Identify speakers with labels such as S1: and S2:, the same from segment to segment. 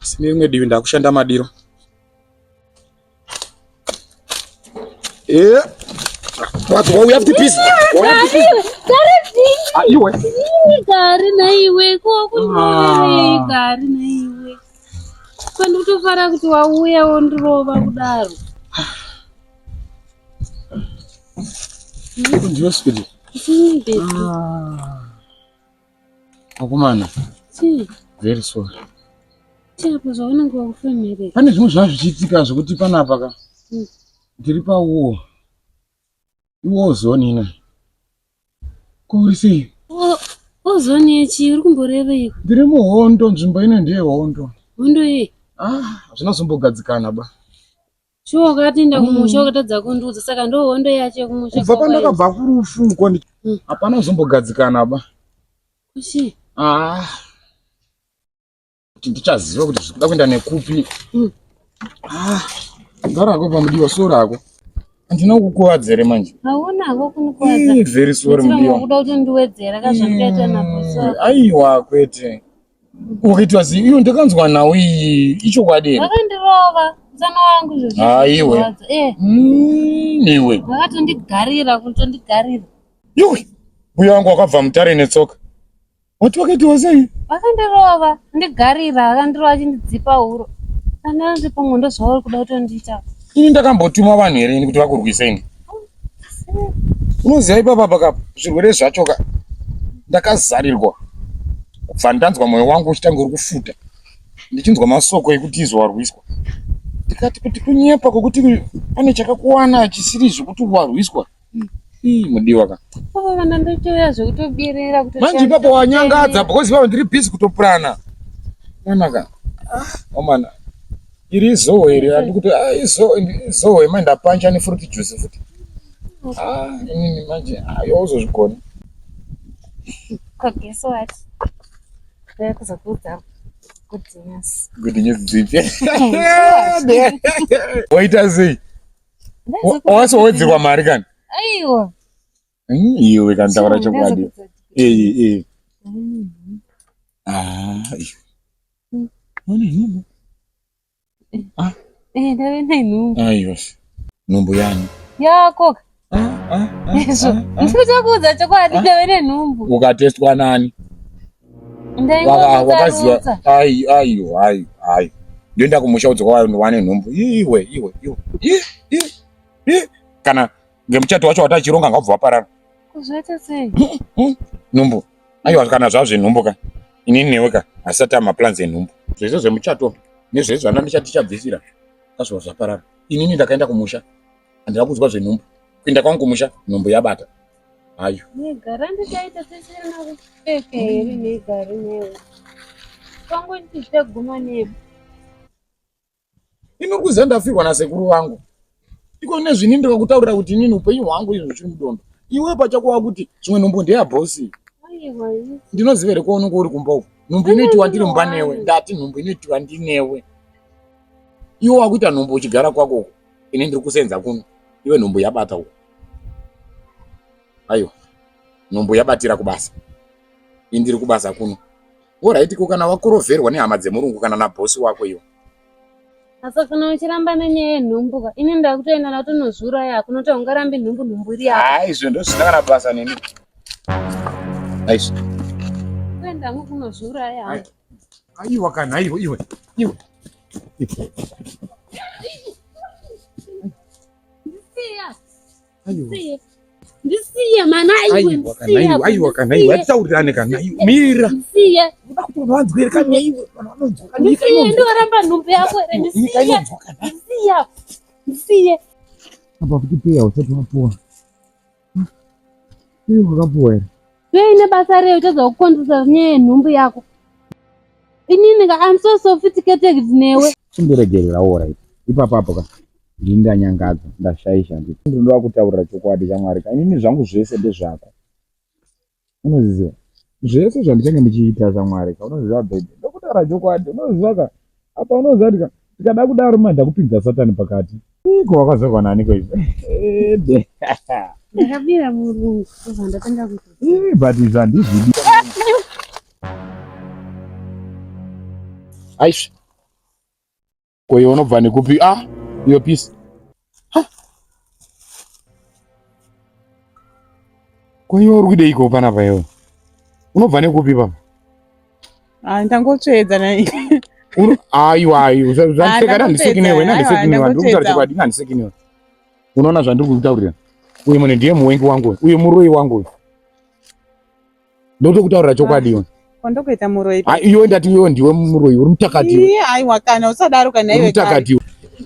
S1: Asi nerimwe divi ndakushanda madiro. Eh. What wauya futi peace. Wauya futi peace.
S2: Gari dzini.
S1: Ah, iwe.
S2: Dzini gari naiwe. Ko kundirove ah. gari naiwe. Ko ndikutofara kuti wauya wondirova kudaro.
S1: Ndiwe sweetie. Ah. Akomana.
S2: Chii?
S1: Very sorry.
S2: Chii apo zvaunenge wakufemerera?
S1: Pane zvimwe zvava zvichiitika zvekuti panapa ka. Ndiri pauwo. Iwo zone ino. Ko uri sei?
S2: Ozone yechii uri kumborevei?
S1: Ndiri muhondo, nzvimbo ino ndeye hondo.
S2: Hondo yei?
S1: Ah, hazvina kuzombogadzikana ba.
S2: Shuwa wakati kumusha ukatadza kundiudza saka ndo hondo yacho yekumusha.
S1: Kubva pandakabva kurufu uko hapana kuzombogadzikana ba.
S2: Kuchi?
S1: Ah. Kuti ndichaziva kuti zvikuda kuenda nekupi. Ah. Gara hako pamudiwa soro hako. Handina kukuvadza here manje?
S2: Hauna hako kunikuvadza.
S1: Very sorry mudiwa.
S2: Kuda kuti ndiwedzera ka zvandikaita nabosi wako.
S1: Aiwa kwete. Ukaitwa sei? Iyo ndakanzwa nhau iyi ichokwadi here?
S2: Vakandirova musana wangu
S1: izvo. Ah iwe.
S2: Eh.
S1: Iwe.
S2: Vakatondigarira kutondigarira.
S1: Iwe. Mbuya wangu wakabva mutare netsoka. Wati wakaitiwa sei?
S2: Vakandirova, ndigarira, vakandirova achindidzipa huro. Kana ndipo ngondo zvauri kuda kutondiita.
S1: Ini ndakambotuma vanhu here ini kuti vakurwise ini? Unoziva ipapa paka zvirwere zvacho ka ndakazarirwa kubva ndanzwa mwoyo wangu uchitanga uri kufuta ndichinzwa masoko ekuti izvo warwiswa ndikati kuti kunyepa kwekuti pane chakakuwana chisiri zvekuti warwiswa ii mudiwa ka manje ipapo wanyangadza because ipapo ndiri busy kutopurana manaka omana ah, iri izoho here andi kuti ah, izoho yemai ndapancha nefruit juice futi ah, inini manje ayo uzozvigona
S2: Guess what? Ndakuzokuudza good news.
S1: Good news dzipi? Waita sei? Wasowedzerwa mari kani?
S2: Aiwa.
S1: Iwe kani taura chokwadi. Eh eh. Ah, iwe. Une nhumbu? Ah.
S2: Eh, ndave nenhumbu.
S1: Aiwa. Nhumbu yani?
S2: Yako.
S1: Ah, ah, ah,
S2: Izvo.
S1: ah, ah.
S2: Ndinotokuudza chokwadi ndave nenhumbu.
S1: Ukatestwa nani? Wakaziva. Ai, ai, ai, ai. Ndoenda kumusha udzoka wane nhumbu. Iwe, iwe, iwe. I, i, i. Kana ngemuchato wacho watachironga ngabva waparara.
S2: Kuzvaita sei?
S1: Nhumbu. Aiwa kana zvazvenhumbu ka. Inini newe ka asati amaplans enhumbu. Zvese zvemuchato nezvese zvana ndichabvisira kazova zvaparara. Inini ndakaenda kumusha. Handina kunzwa zvenhumbu. Kuenda kwangu kumusha nhumbu yabata. Hayo.
S2: Negara ndichaita sesina kupfeka here negari newe. Kwangu ndichaguma nepo.
S1: Ini uri kuziva ndafirwa nasekuru vangu. Iko nezvini ndikakutaurira kuti inini upenyu hwangu izvo zviri mudondo. Iwe pachako wakuti zvimwe nhumbu ndeyabhosi. Ndinoziva here kwaunenge uri kumba uko. Nhumbu inoitiwa ndiri mumba newe. Ndati nhumbu inoitiwa ndinewe. Iwe wakuita nhumbu uchigara kwako uko. Ini ndiri kusenza kuno. Iwe nhumbu yabata uko. Aiwa. Nhumbu yabatira kubasa. Ini ndiri kubasa kuno. Horaiti ko kana wakorovherwa nehama dzemurungu kana nabhosi wako iwe.
S2: Asi kana uchiramba nenyaya yenhumbu ka ini ndakutoenda ndakutonozviuraya hakuna kuti haungarambi nhumbu nhumbu iri yako.
S1: Hayi izvo ndozvisina kana basa neni. Aizvo.
S2: Kuenda hangu kunozviuraya hangu.
S1: Aiwa kana iwe iwe iwe.
S2: Ndisiya. Ndisiye. Ndisiye mana iwe ndisiye.
S1: Aiwa kana iwe hatitaurirane kana iwe. Mira.
S2: Ndisiye.
S1: Uda kuti vanhu vanzwe here kana iwe vanhu vanonzwa
S2: kana nyika inonzwa. Ndoramba nhumbu yako here ndisiye.
S1: Nyika inonzwa kana.
S2: Ndisiye. Ndisiye.
S1: Apa kuti peya usati wapuwa. Iwe wakapuwa here?
S2: Peya ine basa rei uchadza kukonzesa nyaya yenhumbu yako. Inini ka I'm so sophisticated newe.
S1: Chindiregerera all right. Ipapo apo ka. Ndini ndanyangadza, ndashaisha handiti. Ndinoda kutaurira chokwadi chaMwari ka. Inini zvangu zvese ndezvako. Unoziva? Zvese zvandichange ndichiita chaMwari ka. Unoziva baby. Ndokutaura chokwadi. Unoziva ka. Apa unoziva kuti ka tikada kudaro manje ndakupinza Satani pakati. Iko wakazorwa nani ko izvi? Ede.
S2: Ndakabira murungu kubva ndatanga
S1: kuti. Eh, but izvi handizvidi. Aisha. Ko iwe unobva nekupi? Ah, iyo peace. Ko iwe uri kudeiko panapa iwe? Unobva nekupi papa?
S3: Ah, ndangotsvedza nai.
S1: Aiwa, aiwa, zvandiseka ndandiseki newe, ndandiseki newe, ndiri kutaura chokwadi, ndandiseki newe. Unoona zvandiri kukutaurira? Uyu munhu ndiye muwengi wangu, uyu muroyi wangu uyu. Ndotokutaurira chokwadi iwe.
S3: Kwandokuita muroyi.
S1: Ah, iwe ndati iwe ndiwe muroyi, uri mutakati.
S3: Iye aiwa kana usadaro kana iwe.
S1: Mutakati.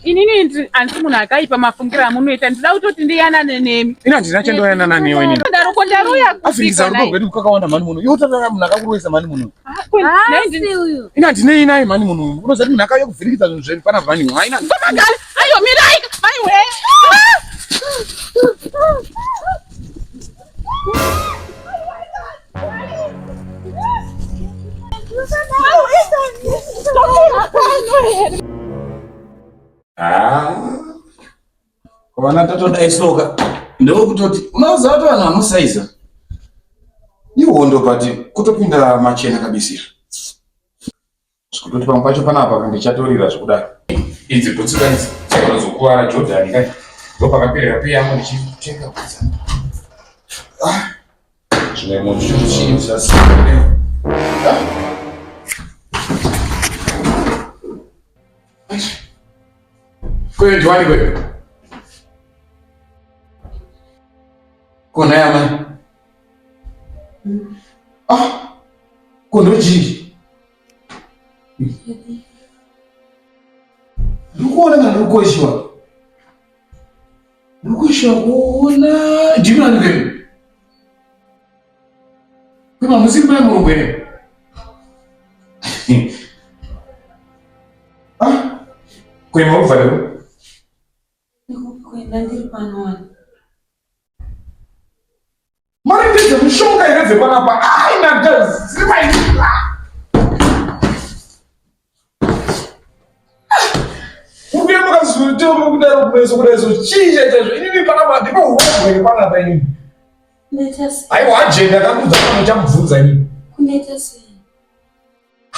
S3: Inini handisi munhu akaipa mafungiro amunoita ndida kutoti ndiyanane nemi.
S1: Ini handina chandoyanana newe inini.
S3: Ndaro ko ndaruya
S1: kupika rudo rwedu kakawanda mhani muno. Iwe utatanga munhu akakuroyesa mhani muno.
S2: Ah,
S1: Ini handinei naye mhani muno. Unoziva kuti munhu akauya kuvhiringidza zvinhu zvedu pana mhani. Haina.
S3: Ayo mirai. Maiwe.
S1: Vana tatodai soka ndokutoti unoziva kuti vanhu vanosaiza ihondo but kutopinda machena kabisira Zvekutoti pamwe pacho panapa ndichatorira zvekudaro. Idzi bhutsu ka idzi dzakazokuvara Jordan kai. Ndopakaperera pay yangu ndichitenga bhutsu. Ah. Zvimwe munhu chii zvasiyana. Ah. Kweyo ndiwani kweyo? Kona yamai. Ah. Kondo chii? Ndikuona kana ndikukoshiwa. Ndikukoshiwa kuona ndimi nani kwenu? Kwema musiri mai murungu here? Ah, kwema ubva leo?
S2: Ndikukwenda ndiri pano wani.
S1: Mari ndedzemushonga here dzepanapa? Ai nadaziva ini. Kubuya makazotoro kudaro kumeso kudai so chii chaizvo inini panapa ndipo hurombwa here panapa inini.
S2: Kunoita sei?
S1: Aiwa ajenda akakuudza pano chamubvunza inini.
S2: Kunoita sei?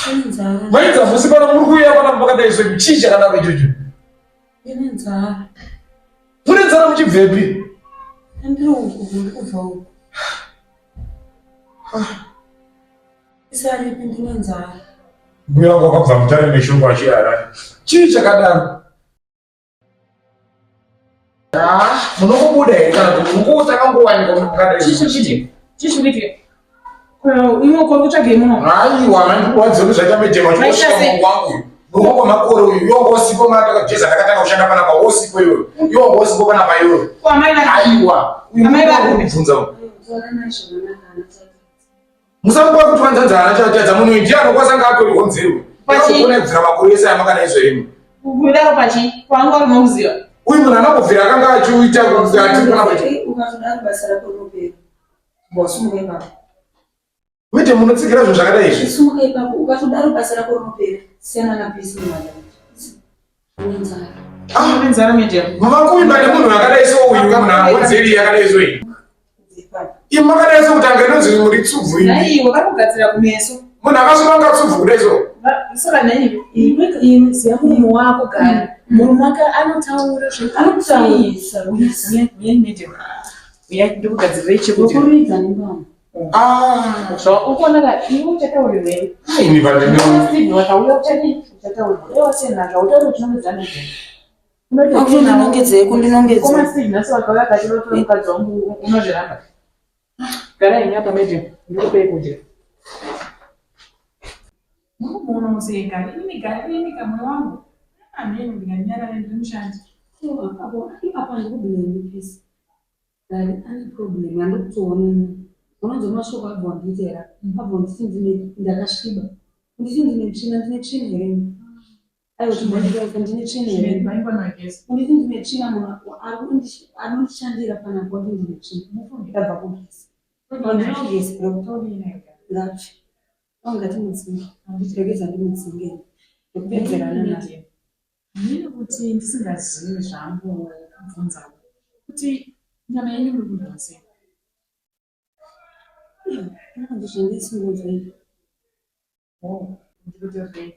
S2: Ndine nzara.
S1: Maidza musi pano muri kuuya panapa pakadai so chii chakadaro ichocho?
S2: Ndine nzara.
S1: Mune nzara muchibvepi?
S2: Ndiri uku, ndiri kubva uku. Isaripi ndine nzara.
S1: Mbuya wangu wakabva mutare neshoko achiharare. Chii chakadaro? Ah, munongobuda here kana kuti munongotanga ngowanikwa makadai?
S3: Chii chiri Chii chiri kuitika? Iwe uko uri kutsvagei muno?
S1: Aiwa, mandikuwadziwa kuti zvaita medhema
S3: Maita
S1: chosvika
S3: sei?
S1: mungu wangu uyu. Murume wangu wamakore uyu, iwe wanga usipo mara takageza ndakatanga kushanda panapa wosipo iwe. Iwe wanga usipo panapa iwe.
S3: Ko amai vake?
S1: Aiwa, uyu
S3: Amai
S1: murume
S3: vake?
S1: wangu kundibvunza uyu.
S2: Taura naye zvakanaka ana tata.
S1: Musamupa kuti wanzanza ana chatadza munhu uyu ndiye anokwanisa nga atori honzeri.
S3: Pachi-
S1: Ndakakona kubvira makore ese amakana izvo imi.
S3: Kudaro pachi? Kwanga uri unomuziva.
S1: Uyu munhu anongobvira akanga achiuita kuti ati panapa.
S2: Ukatodaro basa rako rinopera. Wasimuka ipapo.
S1: Mite munotsigira zvinhu zvakadai izvi.
S2: Simuka ipapo. Ukatodaro basa rako rinopera. Siyana na peace mwana. Une nzara.
S1: Ah,
S3: Une nzara medium.
S1: mavakuvimba nemunhu akadai so uyu munhu ahonzeri yakadai so iyi.
S2: Ipapo.
S1: Imi makadai so kuti anga inonzi muri tsubvu iyi.
S3: Nhaiwe vari kugadzira kumeso.
S1: Munhu akasvika tsubvu kudai so.
S3: Saka nhaiwe.
S4: Iwe iwe ziya murume wako gari. Murume wake anotaura
S2: Anotaurisa.
S3: Uyai medium. Uyai ndikugadzirire chekudya.
S2: Wokuridza nembama.
S1: Ah,
S3: Zva ukuona ka iwe uchataurirei?
S1: ini vandino.
S3: Steve wakauya uchadii? Uchataurirwa. Iwe wasiyana nazvo hautauri uchinongedza medium.
S2: Kundinongedzei, kundinongedzei.
S3: Koma Steve nhasi wakauya akati mukadzi wangu unozviramba. Garai henyu apa medium. Ndikupei kudya. Munomuona musei gari ini gari ini kamwe wangu. Ameni ndikanyarara ndiri mushandi.
S2: Apo apo handikubhilemi peace. Gari ane problem yandikutoona ini. Unonzwa mashoko abva wandiita here? Abva wanditi ndine ndakasviba. Nditi ndine tsvina, ndine tsvina here ini? Aiwa chimbonditaurisa ndine tsvina here ini?
S3: Vaingwa nagesi.
S2: Unditi ndine tsvina munhu anondishandira panapa wati ndine tsvina. Ndabva kugeza. Handinogeza bro. Ngapfe. Ungati mudzinge. Regedza ndimudzinge. Ndikupedzerana naye.
S3: Ndini kuti ndisingazivi zvangu kubvunza kuti nyama yenyu muri kudya sei?
S2: Ndizvo ndisingonzwa.
S3: Oh, ndikuti veg.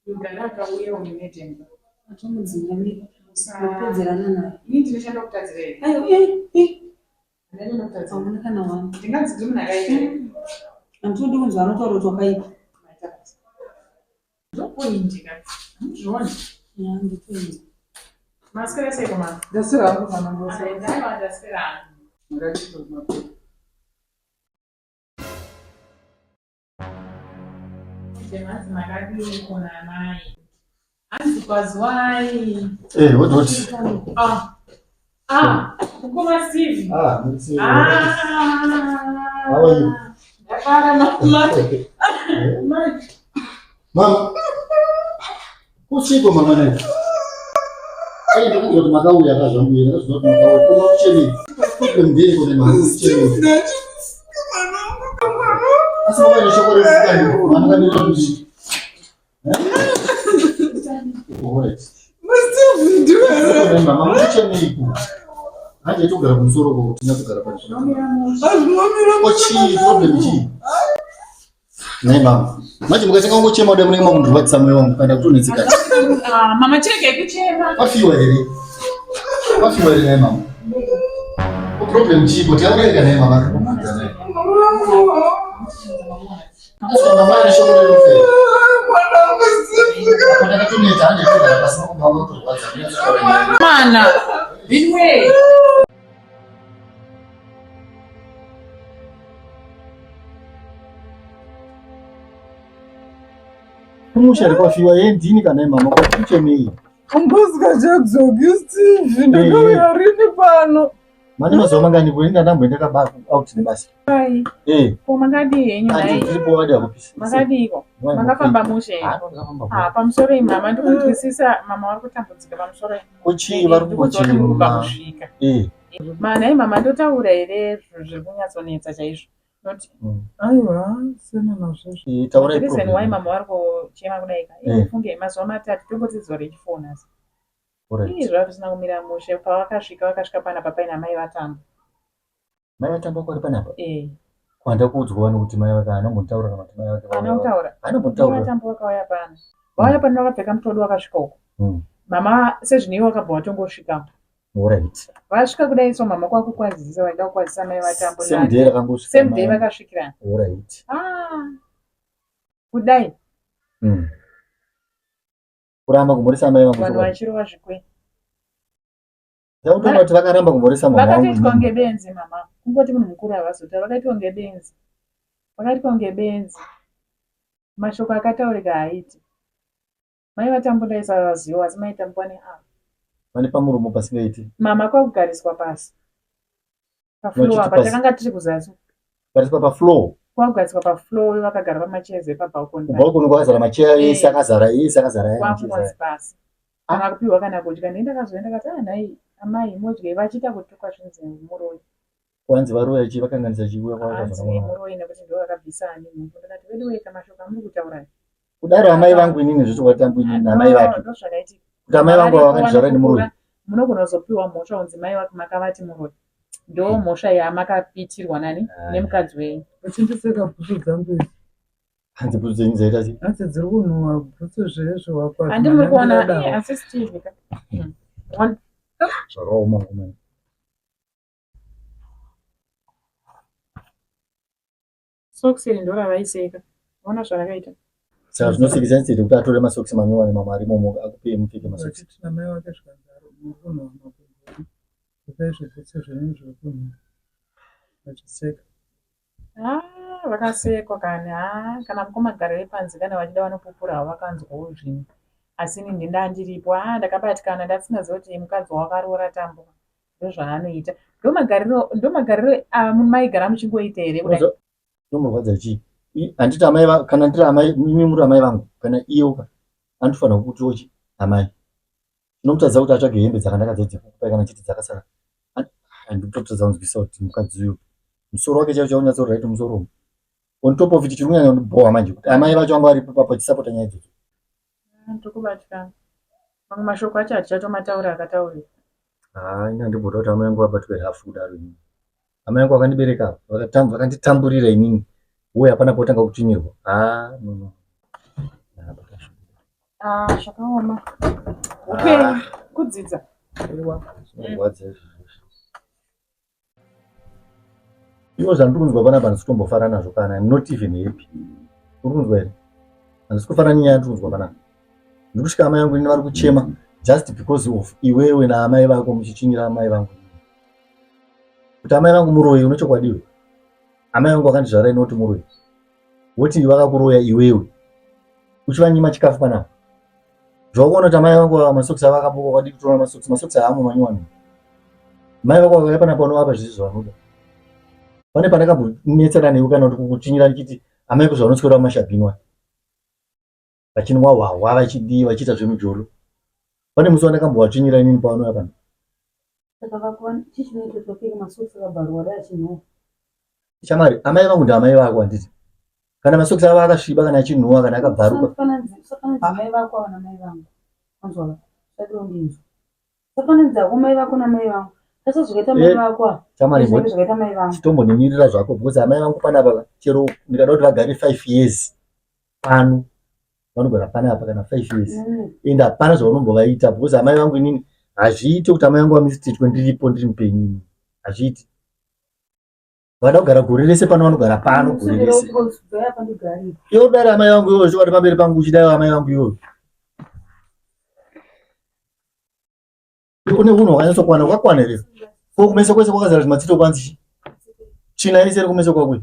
S3: Uganda akauya unenetemba.
S2: Atomudzinga mira. Mapedzerana naye.
S3: Ini ndinoshanda kutadzira here?
S2: Ayo eh eh.
S3: Ndinoshanda kutadzira.
S2: Hauna kana wani.
S3: Ndinganzi ndiri munhu akaipa here?
S2: Handitodi kunzwa anotaura kuti wakaipa.
S3: Maita basa. Ndopoindi ka. Hamuzvioni.
S2: Ya nditoenda.
S3: Maswera sei komana?
S5: Ndaswera hangu mwana mbose.
S3: Aiwa ndaswera hangu.
S5: Makadii kumapera.
S3: Hanzi makadii kuna amai. Hanzi kwaziwai.
S6: Eh, what what?
S3: Ah. Ah, mukoma Steve.
S6: Ah, Mitsi.
S3: Ah.
S6: How are you?
S3: Ndafara mama. Mai.
S6: Mama. Kuchiko mama naye. Ai ndakuzwa kuti makauya akazvambuya ndakazwa kuti makauya koma kuchemei. Problem ndeye kune mama kuchemei. Asi mama ine shoko rekukani mama kandiita kuti. Eh? Alright. Mama kuchemei ku. Hanje togara kumusoro ko tinatogara pamusoro. Ko chii problem chii? Nhai mama. Manje mukatanga kungochema kudai munenge makundirwadzisa moyo wangu kana kutonetseka.
S3: Ah, mama chirege kuchema.
S6: Wafiwa here? Wafiwa here nhai mama? Ko problem chii ko tiyaureka nhai mama ari kubvunza nhai. Asi mama ane shoko rerufere. Apa ndakatoneta hande togara pasina kumba unotorwadza.
S3: Mana. Binwe.
S6: Kumusha here kwafiwa ye ndini kana mama kwakuchemei.
S5: Umbozwa chadzoki Steve ndakauya rini pano.
S6: Mane mazuva mangani kuenda ndamboenda kaba out nebasa.
S3: Ai.
S6: Eh.
S3: Ko makadii henyu
S6: Andi
S3: nhai?
S6: ndiripo wadi akupisa.
S3: Makadiiko? Makafamba mushe here?
S6: Ah, ndakafamba.
S3: Ah, pamusoro iyi mama ndikunzwisisa mama vari kutambudzika pamusoro iyi.
S6: Ko chii vari
S3: Ndikuziva kuti muri kubva
S6: kungochema?
S3: kusvika.
S6: Eh.
S3: Ma nhai mama ndotaura here zvinhu zviri kunyatsonetsa chaizvo. Not
S5: Aiwa siyana nazvo.
S6: Eh, taurai
S3: the reason why
S6: problem.
S3: mama vari kuchema kudai ka.
S6: Eh.
S3: Funge mazuva matatu tongoti zuva rechifoni asi.
S6: Alright.
S3: Ii zvava zvisina kumira mushe pavakasvika vakasvika panapa paina mai vatamba.
S6: Mai vatamba kwari panapa.
S3: Eh.
S6: Kwanda kuudzwa wani kuti mai vake haana kumbotaura kana kuti mai vake
S3: Haana
S6: vauya.
S3: kutaura.
S6: Haana
S3: Mai
S6: kumbotaura.
S3: vatamba vakauya pano. Vauya pano vakapfeka mutodo vakasvika uko. Mama sezvineiwo vakabva vatongosvika.
S6: Alright.
S3: Vasvika kudai so mama kwakukwazisa vaida kukwazisa mai vatambo
S6: Same day rakangosvika.
S3: Same day
S6: mai.
S3: vakasvikirana.
S6: Alright.
S3: Ah. Kudai
S6: Kuramba kumhoresa mai vangu.
S3: vanhu
S6: chokwadi.
S3: vachirova zvikwe.
S6: Ndakutaura kuti vakaramba kumhoresa mama wangu.
S3: Vakatoitwa kunge benzi mama. Kungoti munhu mukuru havazotaura vakaitwa kunge benzi. Vakaitwa kunge benzi. Mashoko akataurika haaiti. Mai vatambo ndaisavaziva asi mai tambo vane a.
S6: Vane pamuromo pasingaiti.
S3: Mama kwakugariswa pasi. Pafloor
S6: Vachiti
S3: apa
S6: pasi.
S3: takanga tiri kuzasi.
S6: Gariswa pafloor.
S3: Kwakugariswa pafloor vakagara pamachairs epabalcony.
S6: Kubalcony kwakazara macheya ese
S3: Eh.
S6: akazara ese akazara aya macheya.
S3: Kwakungonzi pasi. Kana kupiwa kana kudya. Ndini ndakazoenda ndakati ah nhai amai modyei vachiita kutukwa zvinzi muroyi.
S6: Kwanzi varoya chii vakanganisa chii uya
S3: Hanzi
S6: kwakazara.
S3: muroyi nekuti ndiwo vakabvisa ani nhumbu. Ndakati veduwe kamashoko amuri kutaura aya.
S6: Kudaro amai vangu inini zvechokwadi tambu inini namai vake.
S3: Ndozvakaitika.
S6: Kuti amai vangu
S3: Varipo
S6: vakandizvara nemuroyi.
S3: vanopupura. Munogona kuzopiwa mhosva kunzi mai vake makavati muroyi. Ndo mhosva yamakapitirwa nani nemukadzi wenyu.
S5: Uchindiseka bhutsu dzangu idzi.
S6: Hanzi bhutsu dzenyu dzaita sei?
S5: Hanzi dziri kunhuwa bhutsu zvezvo wapa.
S3: Handi muri kuona eh, asi Steve ka. One
S6: Zvakaoma ngomani.
S3: socks iri ndo ravaiseka. Ona zvarakaita.
S6: Saka zvinosekesa instead kuti atore masokisi manyowani mamwe arimo umo akupei mupfeke masokisi.
S5: Vachiti namai vake zvikanzi muri kunhuwa makumbo. Pfekai zvibhutsu zvenyu zviri kunhuwa. Vachiseka.
S3: Ah, vakasekwa kani. Ah, kana mukoma gari vepanze kana vachida vanopupura havo vakanzwawo zvinhu. Asi ini ndinda ndiripo. Ah, ndakabatikana ndasingazivi kuti mukadzi wakaroora tambo. Ndozvaanoita. Ndomagariro ndomagariro maigara muchingoita here kudai?
S6: Zvinomurwadza chii? Handiti amai kana ndiri amai imi muri amai vangu kana iye ka anotofanira kukutiwo chi amai. Chinomutadzisa kuti atsvage hembe dzakanaka dzedzekukupai kana chiti dzakasara. Handikutotadza kunzwisisa kuti mukadzi uyu musoro wake chaiwo chaunyatso right musoro umu. On top of it chiri kunyanya kundibhowa manje kuti amai vacho vanga varipo ipapo vachisapota nyaya idzodzo.
S3: Ndiri Mamwe mashoko acho hatichatomataura akataurika.
S6: Haa ini handimboda kuti amai vangu vabatwe rafu kudaro inini. Amai vangu vakandibereka vakanditamburira inini. Uye hapana potanga kutsvinyirwa. Haa no no.
S3: Ah, zvakaoma. Upenyu ah. kudzidza.
S6: Zvinorwadza izvi. Iwo zvandiri kunzwa panapa handisi kutombofara nazvo kana I'm not even happy. Uri kunzwa here? Handisi kufara nenyaya yandiri kunzwa panapa. Ndiri kusvika amai vangu ini vari kuchema just because of iwewe naamai vako muchichinyira amai vangu. Kuti amai vangu muroyi une chokwadi iwe. Amai vangu vakandizvara ini woti muroyi. Woti vakakuroya iwewe. Uchivanyima chikafu panapa. Zvakuona kuti amai vangu ava masokisi avo akabuka wakadii kutora masokisi masokisi haamo manyowani. Mai vako vakauya panapa unovapa zvese zvavanoda. Pane pandakambonetsana newe kana kuti kukutsvinyira ndichiti amai ko zvavanoswera mumashabhini wani. Vachinwa hwahwa vachidii vachiita zvemujolo. Pane musi wandakambovatsvinyira inini pavanouya pano.
S2: Saka vako chii chinoita kuti vapfeke masokisi akabvarwa dai achinhuwa?
S6: Shamwari, amai vangu ndaamai vako handiti? Kana masokisi avo akasviba kana achinhuwa kana akabvaruka.
S2: Usafananidza mai vako ava namai vangu. Wanzwa? Usati wandinzwa. Usafananidza hako mai vako namai vangu. Sasa zvakaita mai eh, vako ava.
S6: Shamwari,
S2: zvakaita mai vangu.
S6: Chitombonimirira zvako because amai vangu panapa chero ndikada kuti vagare 5 years pano vanogara panapa kana 5 years. Mm. Ende hapana zvavanombovaita because amai vangu inini hazviiti kuti amai vangu vamistreatwe ndiripo ndiri mupenyu inini. Hazviiti. Vada kugara gore rese pano vanogara pano gore rese. Iwe kudari amai vangu iwe chokwadi pamberi pangu uchidai amai vangu iwe. Une hunhu hwakanyatsokwana wakakwana here? Ko kumeso kwese kwakazara zvimatsito kwanzi chi? Tsvina yese iri kumeso kwako.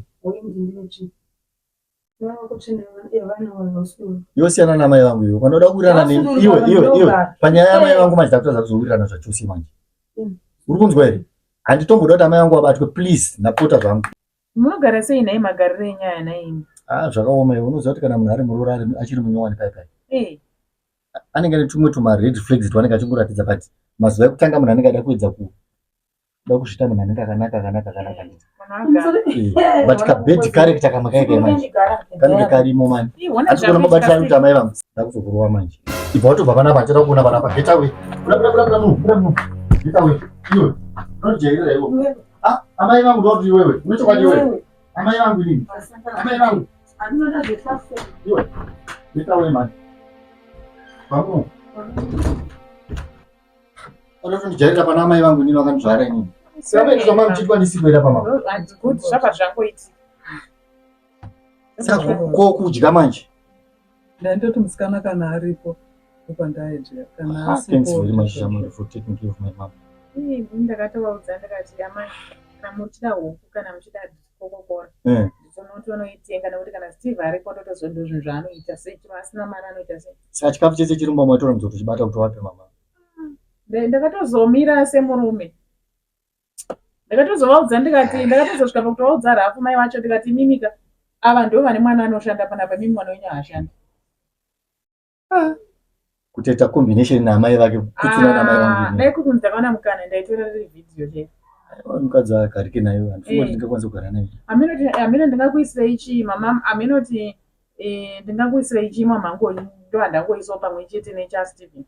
S6: Iwe siyana namai vangu iwe. Kana uda kuwirirana neni iwe iwe iwe panyaya yamai vangu manje takutadza kuzowirirana zvachose manje. Uri kunzwa here? Handitomboda kuti amai vangu vabatwe please ndapota zvangu.
S3: Munogara sei nhai magariro enyaya nhai imi?
S6: Ah zvakaoma iwe unoziva kuti kana munhu ari muroora ari achiri munyowani pai pai. Eh. Anenge ane tumwe tuma red flags twaanenge achingoratidza but mazuva ekutanga munhu anenge ada kuedza ku kuda kuzviita munhu anenge akanaka akanaka akanaka handiti. Eh, but ka bad character kamwe kaye kaye manje kanenge karimo mani. Asi kuona mabatira kuti amai vangu ndakuzokurova manje. Ibva watobva panapa achada kuona panapa get away. Buda buda buda buda buda buda. Get away. Iwe. Unojairira iwe. Ah, amai vangu ndoti iwewe. Une chokwadi iwewe. Amai vangu inini. Amai vangu.
S2: Andinoda zvekafe.
S6: Iwe. Get away man. Vangu. Unotondijairira pana amai vangu inini vakandizvara inini. Saka izvo zvamanga muchiitwa ndisipo pamama.
S3: Good zvabva zvangoitika.
S6: Saka ko kudya manje?
S5: Ndaindoti musikana kana aripo ndopandaidya kana
S6: ah, asipo. Thanks very much Shamwari for taking care of my mom.
S3: Ini ndakatovaudza ndakati amai kana muchida huku kana muchida kokokora eh. Ndinotonoitenga nekuti kana Steve aripo ndotoziva ndozvinhu zvaanoita sei chero asina mari anoita sei.
S6: Saka chikafu chese chiri mumba maitora muzotochibata kuti wape mama.
S3: Ndakatozomira semurume ndakatozovaudza ndikati ndakatozosvika pakutovaudza rafu mai vacho ndikati imimika ava ndo vane mwana anoshanda panapa imimi mwana wenyu haashandi
S6: ah. kutoita combination naamai vake kutsuna naamai vangu
S3: ah, dai kuri kunzi ndakaona mukana ndaitora riri vhidhiyo chete
S6: mukadzi agarike nayo handifunga kuti eh. ndingakwanisa kugara naye
S3: hameno ndingakuisirei chii mama hameno kuti eh, ndingakuisirei chii mamhango ndo handangoisawo pamwe chete nechasteven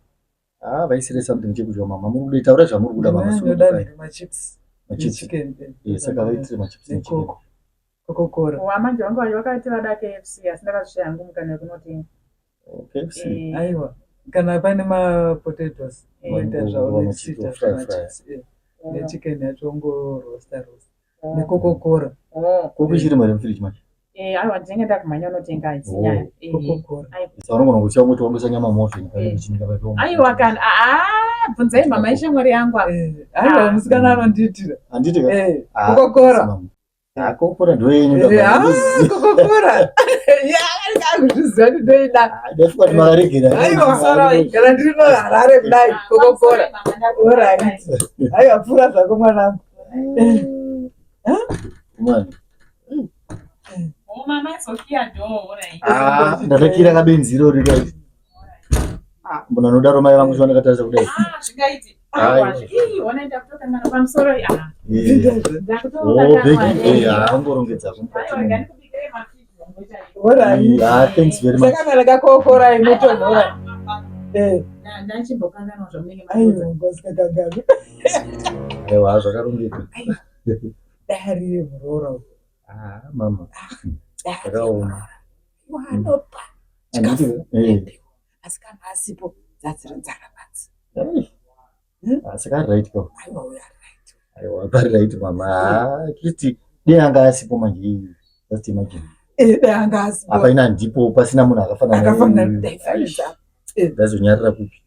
S6: Ah, vaisire something chekudya mama. Muri kuda taura zvamuri kuda mama.
S5: Sure. Ndoda machips.
S6: Machips.
S5: Chicken.
S6: Eh, saka vaitire machips ne chicken.
S5: Coca-Cola.
S3: Wa manje vanga vakati vada KFC asi ndakazvishaya hangu mukana wekunotenga.
S6: Oh, KFC.
S5: Eh. Aiwa. Kana pane ma potatoes voita zvavo nechiita machips. Eh. Ne chicken yacho ongo roaster roaster. nekokokora
S3: oh.
S6: koko ichiri mari mufiriji manje
S3: eh, aiwa ndinenge ndakumhanya unotenga haisi oh. nyaya
S6: eh, saka unogona kusiya ungoti wangoisa nyama muoven eh.
S3: aiwa kana aa bvunzai mama ishamwari yangu apa
S5: aiwa ah. musikana anondiitira
S6: handiti
S5: ka kokokora
S6: ah, kokokora ndoyenyu
S5: kokokora akuzviziva kuti ndoida
S6: ndafunga kuti makaregera
S5: aiwa kana ndiri muharare kudai kokokora orit aiwa pfuura zvako mwanangu
S6: Ah, ndakakira kabenzi irori kai ah, munhu anodaro mai vangu zvandakatarisa kudai angorongedza
S5: Saka kakokora inotonhora.
S3: Ndachimbokanganwa zvamunenge
S5: Aiwa, ngosikakangani.
S6: Aiwa, zvakarongeka.
S5: Dai muroora uyu.
S6: Ah, mama. Zvakaoma.
S5: Wanopa.
S6: Handiti, eh.
S4: Asi kana asipo dzadziri nzara badzi.
S6: Asi kari right ka.
S4: Aiwa uyo ari right.
S6: Aiwa kari right mama. Ah, at least dei anga asipo manje. Just imagine.
S4: Eh, dai anga asipo.
S6: Apa ina ndipo pasina munhu akafanana.
S4: Akafanana dai fanana.
S6: Eh. Ndazonyarira kupi?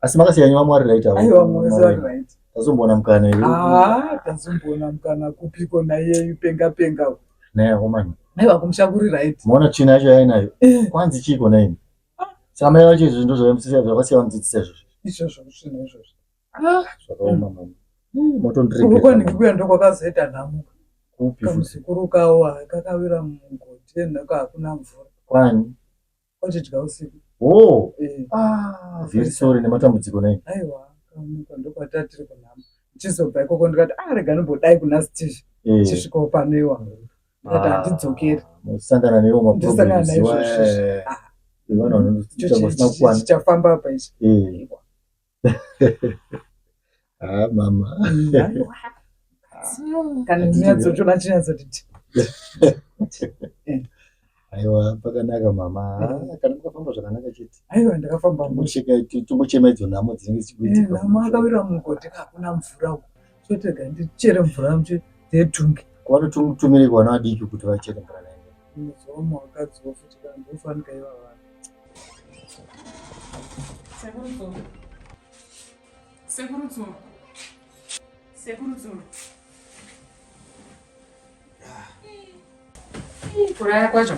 S6: Asi makasiya nyama mwari right avo.
S5: Aiwa mwari ari right.
S6: Tazomboona mukana iwe.
S5: Ah, tazomboona mukana kupiko naiye penga penga.
S6: Naye akomana.
S5: Aiwa kumusha kuri right.
S6: Maona tsvina yacho yainayo.
S5: Eh.
S6: Kwanzi chiiko naini? Saka mai vacho izvo ndozvavamudzidzisa zvakasiya vamudzidzisa izvozvo.
S5: Izvozvo zvinhu izvozvo.
S6: Ah, zvakaoma mama. Motondiregera.
S5: Uko kuya ndokwakazoita nhamo.
S6: Kupi?
S5: Kamuzukuru kawo kakawira mugodhi nhaka hakuna mvura.
S6: Kwani?
S5: Kwachidya usiku.
S6: Oh.
S5: Eh.
S6: Ah, very sorry nematambudziko nai.
S5: Aiwa, kaonekwa ndokwatatiri kunhamo. Ndichizobva ikoko ndikati ah rega ndimbodai kuna Steve.
S6: Eh.
S5: Chisvikawo pano iwa. Ndikati handidzokeri.
S6: Musangana newo
S5: Ndosangana
S6: maproblems
S5: naizvozvo.
S6: iwa.
S5: Ah.
S6: Vanhu vanoita vasina kukwana.
S5: Chichafamba apa ichi.
S6: Eh. Ah, mama.
S5: Aiwa. Kana ndinyatsotona chinyatsoti ti.
S6: Aiwa, pakanaka mama. Ah, Kana mukafamba zvakanaka chete.
S5: Aiwa ndakafamba mushe.
S6: Tongocheka tongochema idzo nhamo dzinenge dzichikuitika.
S5: Nhamo akawira mugodhi hakuna mvura uko. Chotega ndichere mvura muchi dzetunge.
S6: Vanotumirei kuvana vadiki kuti vachere mvura nayo.
S5: Muzomo wakadziwo futi kana ndofanika ivava.
S3: Sekuru Tsuro. Sekuru Tsuro. Sekuru Tsuro. Kurara kwacho.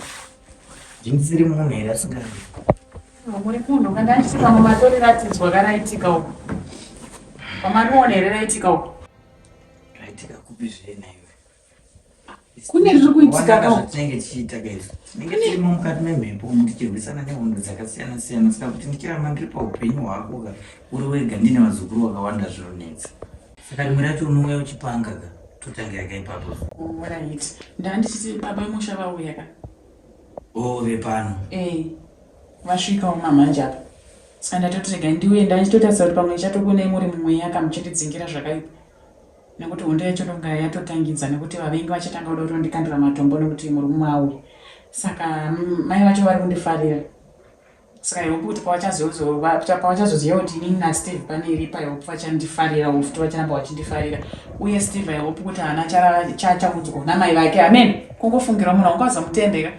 S7: Ndisiri munhu here asingarari?
S3: Muri munhu kana ndichiti pamwe matoriratidzwa karaitika uko. Pamariona here raitika uko?
S7: Raitika kupi zve naiwe?
S3: Kune zviri kuitika
S7: ka.
S3: ka.
S7: Zvatinenge tichiita ka izvi. Tinenge tirimo mukati memhepo umu tichirwisana nehondo dzakasiyana siyana saka kuti ndichiramba ndiri paupenyu hwako ka uri wega ndine vazukuru vakawanda zvinonetsa. Saka rimwe racho unouya uchipanga ka totangira ka ipapo.
S3: Alright. Ndandichiti baba vemusha vauya ka.
S7: Oh vepano.
S3: Eh. Vasvikawo mamanje apa. Saka ndatoti rega ndiuye ndandichitotarisa kuti pamwe ndichatokuonai muri mumweya ka muchindidzingira zvakaipa. Nekuti hondo yacho ndonga yatotangidza nekuti vavengi vachatanga kuda kutondikandira matombo nekuti murume auya. Saka mai vacho vari kundifarira. Saka I hope kuti pavachazoziva kuti inini naSteve pane iripo I hope vachandifarirawo futi vacharamba vachindifarira. Uye Steve I hope kuti haana chaachaudzwa namai vake. Amen. Kungofungira munhu haungazomutendeka.